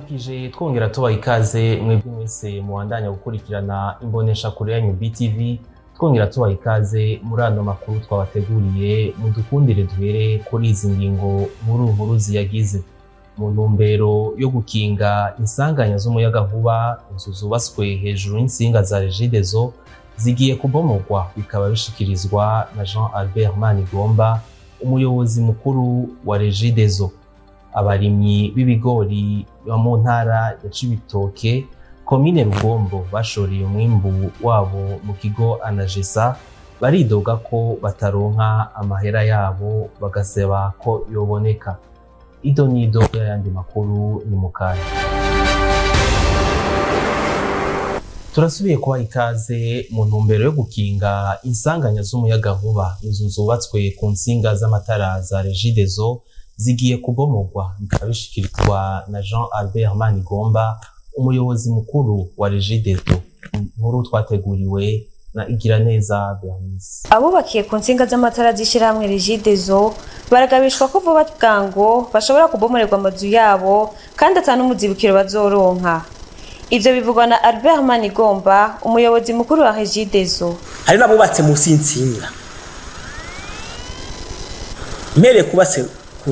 Turabaramukije, twongera tubaha ikaze mwebwe mwese mubandanya gukurikirana imbonesha kure yanyu BTV. Twongera tubaha ikaze muri ano makuru twabateguriye. Mudukundire duhere kuri izi ngingo nkuru nkuru ziyagize. Mu ntumbero yo gukinga insanganya z'umuyagankuba, inzu zubatswe hejuru y'insinga za Regideso zigiye kubomogwa, bikaba bishikirizwa na Jean Albert Manigomba, umuyobozi mukuru wa Regideso. Abarimyi b'ibigori bo mu ntara ya Cibitoke, komine Rugombo, bashoreye umwimbu wabo mu kigo Anagesa baridoga ko bataronka amahera yabo, bagasaba ko yoboneka. Ido nido y'ayandi makuru ni mukanya. Turasubiye kubaha ikaze. Mu ntumbero yo gukinga insanganya z'umuyagankuba, inzu zubatswe ku nsinga z'amatara za Regideso zigiye kubomogwa, bikaba bishikirizwa na Jean Albert Manigomba, umuyobozi mukuru wa Regideso. Inkuru twateguriwe na Igiraneza Bernice. Abubakiye ku nsinga z'amatara z'ishirahamwe Regideso baragabishwa ko vuba bwango bashobora kubomorerwa amazu yabo kandi ata n'umuzibukiro bazoronka. Ivyo bivugwa na Albert Manigomba, umuyobozi mukuru wa Regideso. Hari n'abubatse munsi y'intsinga. Mpereye kubatse ku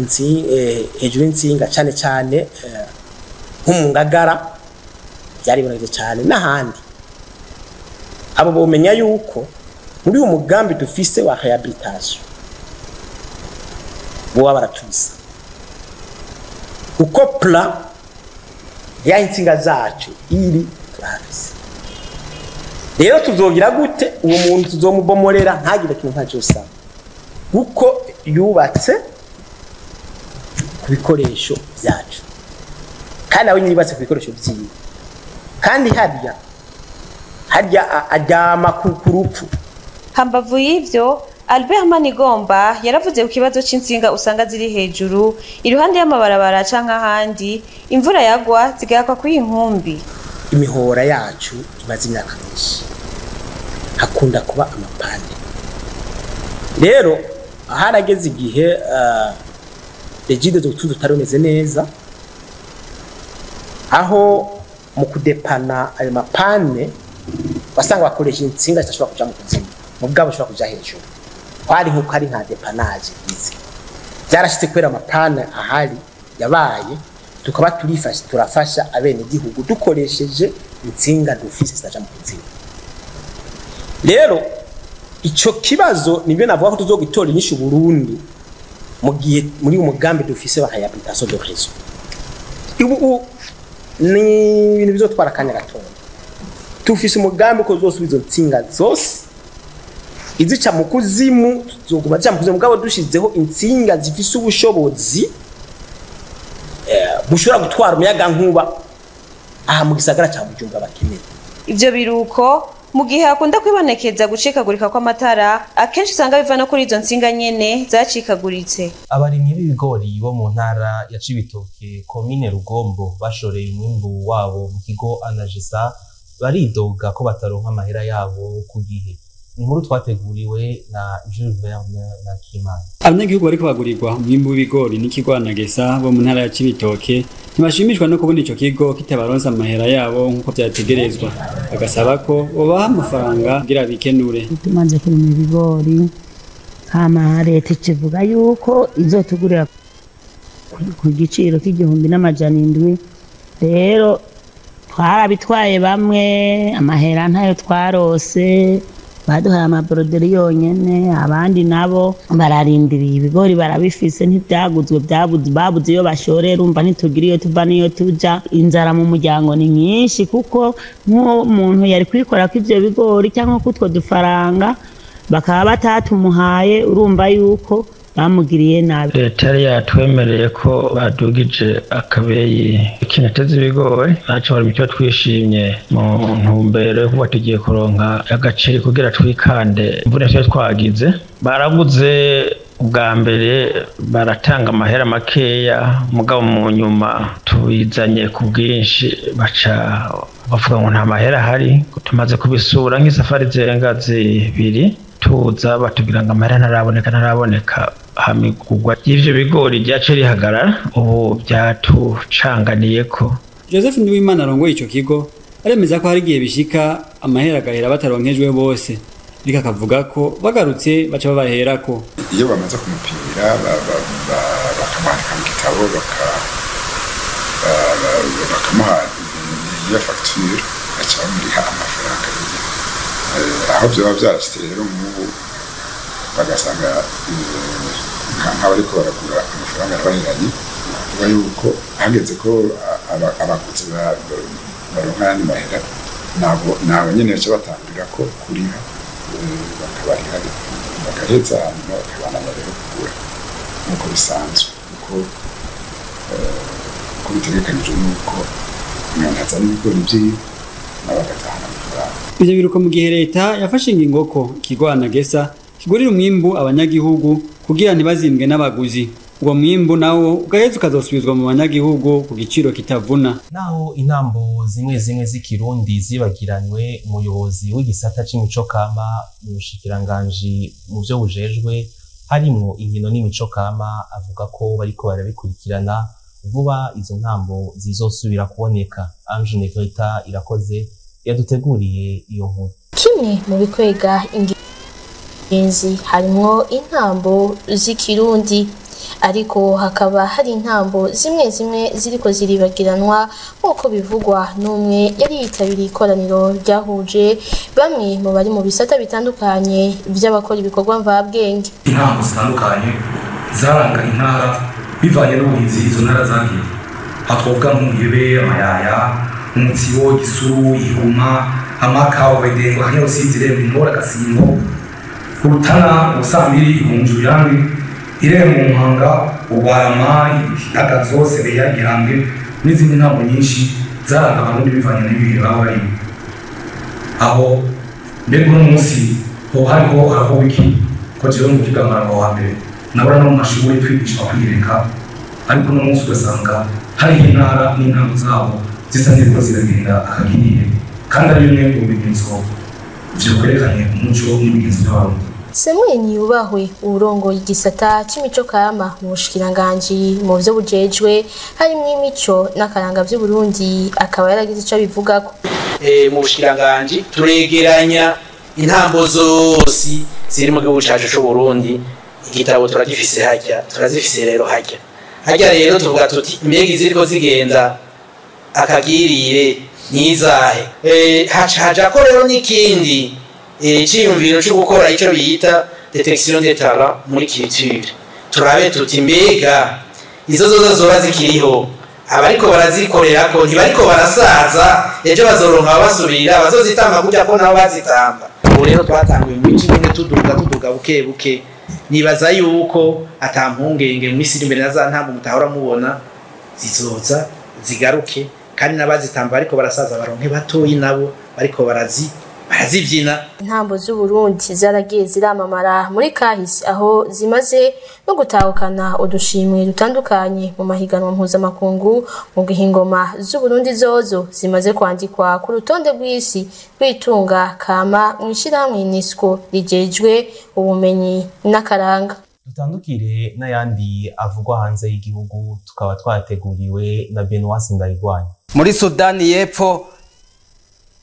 hejuru y'intsinga, cyane cyane nko mu Ngagara byaribonekeje cyane n'ahandi. Abo bomenya yuko muri uyu mugambi dufise wa réhabilitation boba baratubisa, kuko plan ya intsinga zacu iri turahafise. Rero tuzogira gute? Uwo muntu tuzomubomorera ntagire ikintu ntacyo usaba, kuko yubatse ku bikoresho byacu, kandi nawe nyine yubatse ku bikoresho byiwe, kandi harya harya aryama ku rupfu. Hambavu y'ivyo, Albert Manigomba yaravuze ku kibazo c'intsinga usanga ziri hejuru iruhande y'amabarabara canke ahandi, imvura yagwa zigakwa kuri inkumbi. Imihora yacu imaze imyaka myinshi, hakunda kuba ama pannes. Rero harageze igihe Regideso utundi tutarumeze neza, aho mu kudepana ayo ma pannes wasanga bakoresha intsinga zidashobora kuja mu kuzimu, mu bwabo bashobora kuja hejuru, kwari nkuko ari nka dépannage izi. Byarashitse kubera ama pannes ahari yabaye, tukaba turifasha, turafasha abene gihugu dukoresheje intsinga dufise zitaja mu kuzimu. Rero ico kibazo nibyo navuga ko tuzogitora inyishu Burundi mu gihe muri umugambi dufise wa réhabilitation de réseau. Ubu ni ibintu bizotwara akanya gatoya. Tufise umugambi ko tuzosubiza izo ntsinga zose izica mu kuzimu, tuzoguma zica mu kuzimu, mugabo dushizeho intsinga zifise ubushobozi bushobora gutwara umuyaga nkuba aha mu gisagara ca Bujumbura bakeneye. Ivyo biruko mu gihe hakunda kwibonekeza gucikagurika kw'amatara, akenshi usanga biva no kuri izo ntsinga nyene zacikaguritse. Abarimyi b'ibigori bo mu ntara ya Cibitoke, komine Rugombo, bashoreye umwimbu wabo mu kigo Anagesa baridoga ko bataronka amahera yabo ku gihe. Inkuru twateguriwe na Jules Verne na Kimana. Abanyagihugu bariko bagurirwa umwimbu w'ibigori n'ikigo Anagesa bo mu ntara ya Cibitoke ntibashimishwa no kubona ico kigo kitabaronsa amahera yabo nk'uko vyategerezwa, bagasaba ko bobaha amafaranga kugira bikenure. Tumaze kurima ibigori, hama leta ikivuga yuko izotugurira ku giciro k'1700. Rero twarabitwaye bamwe, amahera ntayo twarose, baduhaye ama bordereaux yonyene. Abandi nabo bararindiriye, ibigori barabifise, ntivyaguzwe, byabuze, babuze iyo bashorera. Umva, ntitugira iyo tuva n'iyo tuja. Inzara mu muryango ni nyinshi, kuko nk'uwo yari kwikorako ivyo bigori cyangwa kutwo dufaranga bakaba batatumuhaye, urumva yuko bamugiriye nabi. Leta yari yatwemereye ko badugije akabeyi k'intete z'ibigori, naco bari mucyo twishimye mu ntumbero yo kuba tugiye kuronka agaceri kugira twikande imvune twari twagize. Baraguze ubwa mbere baratanga amahera makeya, mugabo mu nyuma tubizanye ku bwinshi baca bavuga ngo nta mahera ahari. Tumaze kubisura nk'isafari zirenga zibiri tuza, batubwira ngo amahera ntaraboneka, ntaraboneka. Hama igurwa ry'ivyo bigori ryaciye rihagarara. Ubu byatucanganiye ko Joseph Nduwimana arongoye ico kigo aremeza ko hari igihe bishika amahera agahera bataronkejwe bose, ariko akavuga ko bagarutse baca babaherako. Iyo bamaze kumupimira bakamwandika mu gitabo, bakamuha iyo facture, baca bamuriha amafaranga yiwe. Aho vyoba vyarashitse rero nk'ubu bagasanga nk'abariko baragura amafaranga arabaheranye, kuvuga yuko hageze ko abaguzi baronka ayandi mahera, nabo nyene baca batangurira ko kuriha, bakabariha bagaheza, hanyuma bakabandanya rero kugura nk'uko bisanzwe, uko bitegekanijwe n'uko umuntu azana ibigori vyiwe nawe agatahana amafaranga. Ivyo biruko mu gihe leta yafashe ingingo ko ikigo Anagesa kigurira umwimbu abanyagihugu kugira ntibazimbwe n'abaguzi. Uwo mwimbu nawo ugaheza ukazosubizwa mu banyagihugu ku giciro kitavuna. Naho intambo zimwe zimwe z'ikirundi zibagiranywe, umuyobozi w'igisata c'imico kama mu bushikiranganji mu vyo bujejwe harimwo inkino n'imico kama avuga ko bariko barabikurikirana vuba izo ntambo zizosubira kuboneka. Ange Negrita Irakoze yaduteguriye iyo nkuru. Kimwe mu bikwega ingenzi harimwo intambo z'ikirundi, ariko hakaba hari intambo zimwe zimwe ziriko ziribagiranwa nk'uko bivugwa n'umwe yari yitabiriye ikoraniro ryahuje bamwe mu bari mu bisata bitandukanye by'abakora ibikorwa mvabwenge. Intambo zitandukanye zaranga intara bivanye n'ubuhinzi izo ntara zagiye, aha twavuga nk'umuyebe, amayaya, umutsibo, igisuru, ihuma, amaka, ubudengo, akanyarusizi, irembo, intore, agasimbo, urutana, ubusambiri, ihunju, uruyange, irembo, muhanga, ubarama, agazo, sebeya, igihambwe n'izindi ntambo nyinshi zaranga abarundi bivanye n'ibihe baba barimo. Aho mbega uno munsi ho hariho haraho wiki ko jewe mu kiganiro wa mbere nabura no mu mashuri twigishwa kwireka, ariko uno munsi ugasanga hariho intara n'intango zabo zisa n'iziriko ziragenda akagirire, kandi ari bimwe mu bimenyetso vyokwerekanye umuco n'imigenzo by'abarundi. Samuel Niyubahwe urongoye igisata c'imico kama mu bushikiranganji mu vyo bujejwe harimwo imico n'akaranga vy'Uburundi akaba yaragize ico abivugako. Mu bushikiranganji turegeranya intambo zose ziri mu gihugu cacu c'Uburundi, igitabo turagifise harya, turazifise rero harya harya rero tuvuga tuti mbega iziriko zigenda akagirire nizahe. Haja ko rero n'ikindi ciyumviro cyo gukora ico bita detection des talents muri culture, turabe tuti mbega izo zozo zoba zikiriho, abariko barazikorerako ntibariko barasaza, ejo bazoronka abasubirira bazozitamba kurya ko nabo bazitamba. Ubu rero twatanguye imico imwe tuduga buke buke, nibaza yuko ata mpungenge mu isi imbere na za ntambo mutahora mubona zizoza zigaruke, kandi n'abazitamba bariko barasaza baronke batoyi nabo bariko barazibyina. Intambo z'Uburundi zaragiye ziramamara muri kahise, aho zimaze no gutahukana udushimwe dutandukanye mu mahiganwa mpuzamakungu, mu gihe ingoma z'Uburundi zozo zimaze kwandikwa ku rutonde rw'isi rw'itunga kama mu ishirahamwe UNESCO rijejwe ubumenyi n'akaranga. Dutandukire n'ayandi avugwa hanze y'igihugu, tukaba twateguriwe na Benoit Sindayigwanya. Muri Sudani y'Epfo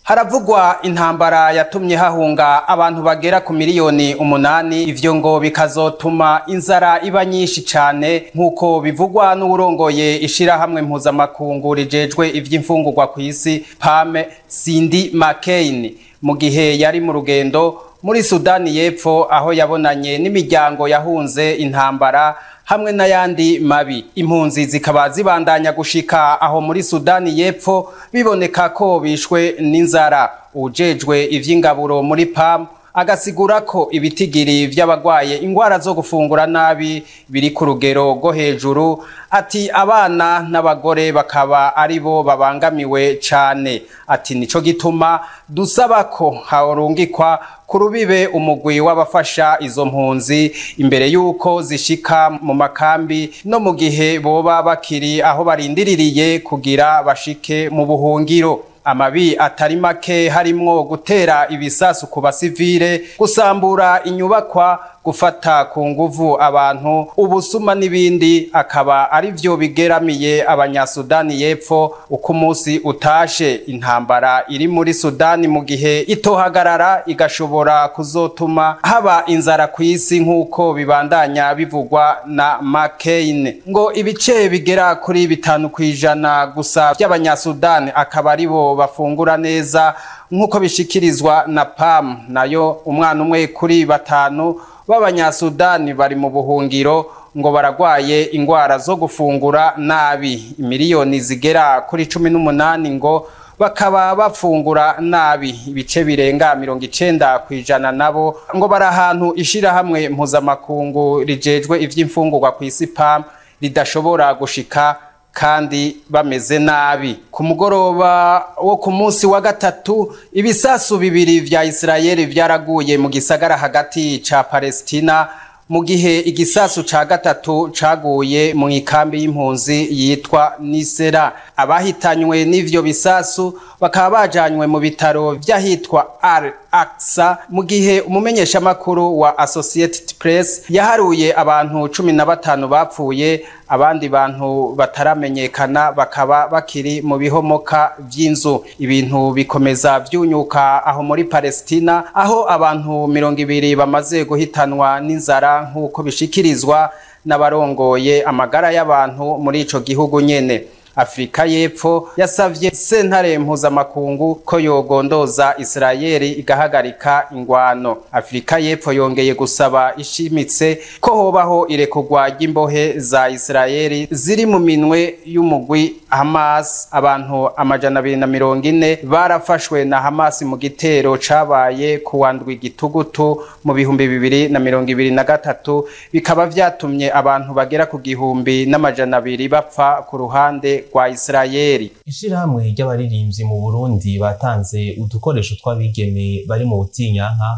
haravugwa intambara yatumye hahunga abantu bagera ku 8 miliyoni, ivyo ngo bikazotuma inzara iba nyinshi cane, nk'uko bivugwa n'uwurongoye ishirahamwe mpuzamakungu rijejwe ivy'imfungurwa kw'isi PAM, Cindy McCain, mu gihe yari mu rugendo muri Sudani y'Epfo aho yabonanye n'imiryango yahunze intambara hamwe n'ayandi mabi. Impunzi zikaba zibandanya gushika aho muri Sudani y'Epfo, biboneka ko bishwe n'inzara. Ujejwe ivy'ingaburo muri PAM agasigura ko ibitigiri vy'abagwaye ingwara zo gufungura nabi biri ku rugero rwo hejuru, ati abana n'abagore bakaba aribo babangamiwe cane. Ati nico gituma dusaba ko harungikwa ku rubibe umugwi w'abafasha izo mpunzi imbere y'uko zishika mu makambi no mu gihe boba bakiri aho barindiririye kugira bashike mu buhungiro. Amabi atari make harimwo gutera ibisasu ku basivile, gusambura inyubakwa, gufata ku nguvu abantu, ubusuma n'ibindi, akaba ari vyo bigeramiye abanyasudani y'Epfo uko umunsi utashe. Intambara iri muri Sudani mu gihe itohagarara igashobora kuzotuma haba inzara ku isi, nk'uko bibandanya bivugwa na McCain. Ngo ibice bigera kuri 5% gusa by'abanyasudani akaba aribo bafungura neza, nk'uko bishikirizwa na PAM. Nayo umwana umwe kuri 5 b'abanyasudani bari mu buhungiro ngo baragwaye ingwara zo gufungura nabi. Miliyoni zigera kuri 18 ngo bakaba bafungura nabi, ibice birenga 90% nabo ngo bari ahantu ishirahamwe mpuzamakungu rijejwe ivy'imfungurwa ku isi PAM ridashobora gushika, kandi bameze nabi. Ku mugoroba wo ku munsi wa gatatu, ibisasu 2 vya Israeli vyaraguye mu gisagara hagati ca Palestina, mu gihe igisasu ca gatatu caguye mu ikambi y'impunzi yitwa Nisera. Abahitanywe n'ivyo bisasu bakaba bajanywe mu bitaro vy'ahitwa Al Aqsa, mu gihe umumenyeshamakuru wa Associated Press yaharuye abantu 15 bapfuye, abandi bantu bataramenyekana bakaba bakiri mu bihomoka vy'inzu. Ibintu bikomeza vyunyuka aho muri Palestina, aho abantu 20 bamaze guhitanwa n'inzara, nk'uko bishikirizwa n'abarongoye amagara y'abantu muri ico gihugu nyene. Afrika y'Epfo yasavye sentare mpuzamakungu ko yogondoza Israeli igahagarika ingwano. Afrika y'Epfo yongeye gusaba ishimitse ko hobaho irekurwa ry'imbohe za Israeli ziri mu minwe y'umugwi Hamas. Abantu 240 barafashwe na Hamas mu gitero cabaye ku 7 Gitugutu mu 2023, bikaba vyatumye abantu bagera ku 1200 bapfa ku ruhande rwa Israeli. Ishirahamwe ry'abaririmbyi mu Burundi batanze udukoresho tw'abigeme bari mu butinyanka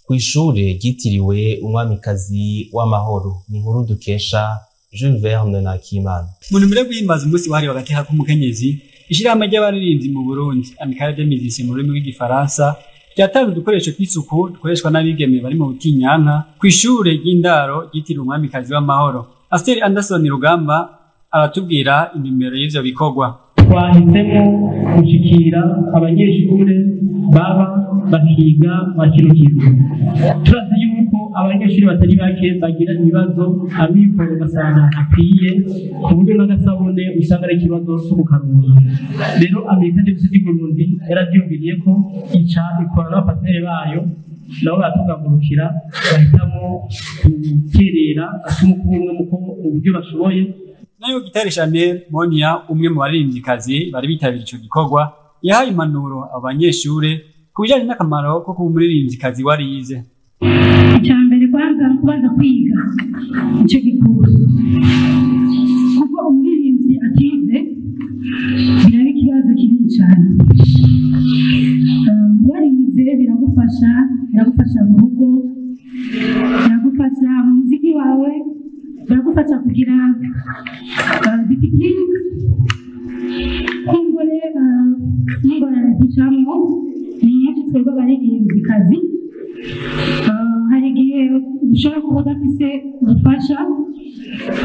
kw'ishure ryitiriwe Umwamikazi w'Amahoro. Ni inkuru dukesha Jules Verne Nakimana. Mu ntumbero yo guhimbaza umunsi wahariwe agateka k'umukenyezi, ishirahamwe ry'abaririmbyi mu Burundi, Amicale des Musiciens mu rurimi rw'igifaransa, ryatanze udukoresho tw'isuku dukoreshwa n'abigeme bari mu butinyanka kw'ishure ry'indaro ryitiriwe Umwamikazi w'Amahoro. Asteri Anderson Rugamba aratubwira inimero y'ivyo bikorwa. Twahisemo gushikira abanyeshure baba bakiga bakino kigo. Turazi yuko abanyeshure batari bake bagira ibibazo, amikoro ugasanga akwiye, ku buryo n'agasabune usanga ari ikibazo cyo kukaronka. Rero Amicale des Musiciens du Burundi yaravyumviriye ko ica ikora n'abapartenere bayo, nabo baratugagurukira bahitamo guterera atuma umwe mu buryo bashoboye. Nayo Gitare Chanel Monia, umwe mu baririmbyikazi bari bitabiriye ico gikorwa, yahaye impanuro abanyeshure ku bijanye n'akamaro ko kuba umuririmbyikazi warize. Icya mbere kwanza kubanza kwiga ico gikuru, kuko umuririmbyi atize biraba ikibazo kinini cyane. Warize biragufasha, biragufasha mu rugo, biragufasha mu muziki wawe, biragufasha kugira discipline. Kumbure n'ingorane ducamwo ni nyinshi twebwe abaririmbyikazi. Hari igihe ushobora kuba udafise ubufasha,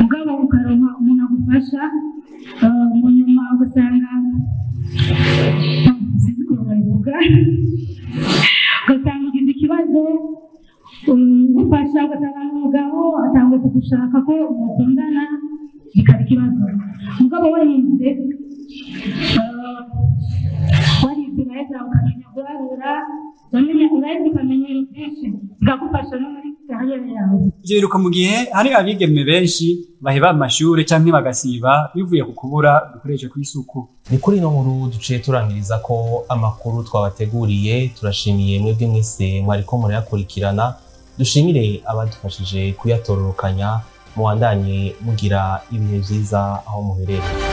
mugabo ukaronka umuntu agufasha, mu nyuma ugasanga sinzi ukuntu babivuga, ugasanga ugize ikibazo ugufasha, ugasanga n'umugabo atanguye kugushaka ko mukundana, bikaba ikibazo. Mugabo warize, warize uraheza ukamenya guharura, uraheza ukamenya ibintu byinshi, bikagufasha no muri kariyeri yawe. Ivyo biruka mu gihe hari abigeme benshi baheba amashure canke bagasiba bivuye ku kubura udukoresho tw'isuku. Ni kuri ino nkuru duciye turangiriza ko amakuru twabateguriye. Turashimiye mwebwe mwese mwariko murayakurikirana, dushimire abadufashije kuyatororokanya. Mubandanye mugira ibihe vyiza aho muherereye.